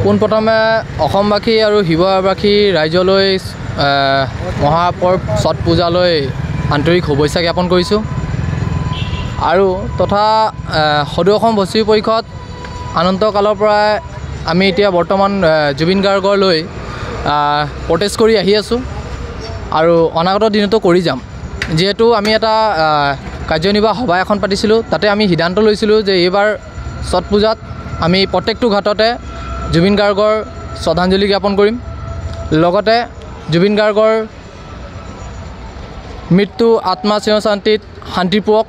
পোনপ্ৰথমে অসমবাসী আৰু শিৱসাগৰবাসী ৰাইজলৈ মহাপৰ্ব ছট পূজালৈ আন্তৰিক শুভেচ্ছা জ্ঞাপন কৰিছোঁ। আৰু তথা সদৌ অসম ভোজপুৰী পৰিষদ অনন্তকালৰ পৰাই আমি এতিয়া বৰ্তমান জুবিন গাৰ্গৰ লৈ প্ৰটেষ্ট কৰি আহি আছোঁ আৰু অনাগত দিনতো কৰি যাম। যিহেতু আমি এটা কাৰ্যনিৰ্বাহ সভা এখন পাতিছিলোঁ, তাতে আমি সিদ্ধান্ত লৈছিলোঁ যে এইবাৰ ছট পূজাত আমি প্ৰত্যেকটো ঘাটতে জুবিন গাৰ্গৰ শ্ৰদ্ধাঞ্জলি জ্ঞাপন কৰিম। লগতে জুবিন গাৰ্গৰ মৃত্যু আত্মা চিৰশান্তিত শান্তি পোৱক,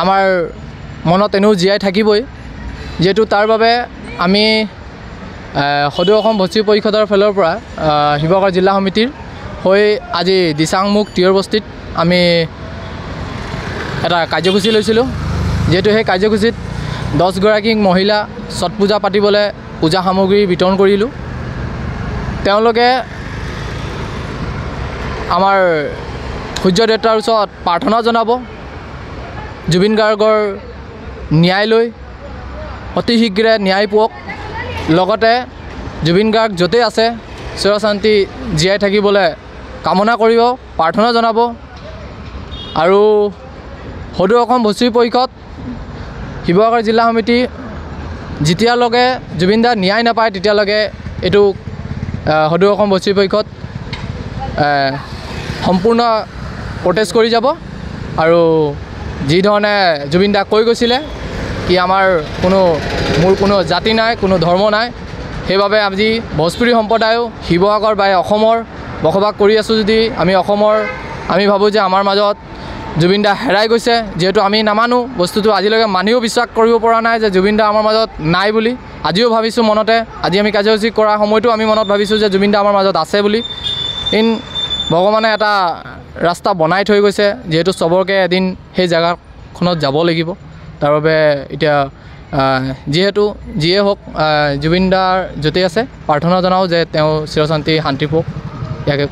আমাৰ মনত এনেও জীয়াই থাকিবই। যিহেতু তাৰ বাবে আমি সদৌ অসম ভোজপুৰী পৰিষদৰ ফালৰ পৰা শিৱসাগৰ জিলা সমিতিৰ হৈ আজি দিচাংমুখ তিয়ৰবস্তিত আমি এটা কাৰ্যসূচী লৈছিলোঁ। যিহেতু সেই কাৰ্যসূচীত 10গৰাকী মহিলা ছট পূজা পাতিবলৈ পূজা সামগ্ৰী বিতৰণ কৰিলোঁ। তেওঁলোকে আমাৰ সূৰ্য দেৱতাৰ ওচৰত প্ৰাৰ্থনা জনাব জুবিন গাৰ্গৰ ন্যায় লৈ, অতি শীঘ্ৰে ন্যায় পোৱক, লগতে জুবিন গাৰ্গ য'তেই আছে চিৰশান্তি জীয়াই থাকিবলৈ কামনা কৰিব, প্ৰাৰ্থনা জনাব। আৰু সদৌ অসম ভোজপুৰী পৰিষদ শিৱসাগৰ জিলা সমিতি যেতিয়ালৈকে জুবিন দা ন্যায় নাপায় তেতিয়ালৈকে এইটো সদৌ অসম ভোজপুৰী পৰিষদ সম্পূৰ্ণ প্ৰটেষ্ট কৰি যাব। আৰু যিধৰণে জুবিন দাক কৈ গৈছিলে কি আমাৰ কোনো মোৰ কোনো জাতি নাই, কোনো ধৰ্ম নাই, সেইবাবে আজি ভোজপুৰী সম্প্ৰদায়েও শিৱসাগৰ বা অসমৰ বসবাস কৰি আছোঁ যদি আমি অসমৰ আমি ভাবোঁ যে আমাৰ মাজত জুবিন দা হেৰাই গৈছে। যিহেতু আমি নামানো বস্তুটো, আজিলৈকে মানিও বিশ্বাস কৰিব পৰা নাই যে জুবিন দা আমাৰ মাজত নাই বুলি। আজিও ভাবিছোঁ মনতে, আজি আমি কাৰ্যসূচী কৰাৰ সময়তো আমি মনত ভাবিছোঁ যে জুবিন দা আমাৰ মাজত আছে বুলি। ইন ভগৱানে এটা ৰাস্তা বনাই থৈ গৈছে, যিহেতু চবকে এদিন সেই জেগাখনত যাব লাগিব। তাৰ বাবে এতিয়া যিহেতু যিয়ে হওক জুবিন দাৰ য'তেই আছে প্ৰাৰ্থনা জনাওঁ যে তেওঁ চিৰশান্তি শান্তি পাওক, ইয়াকে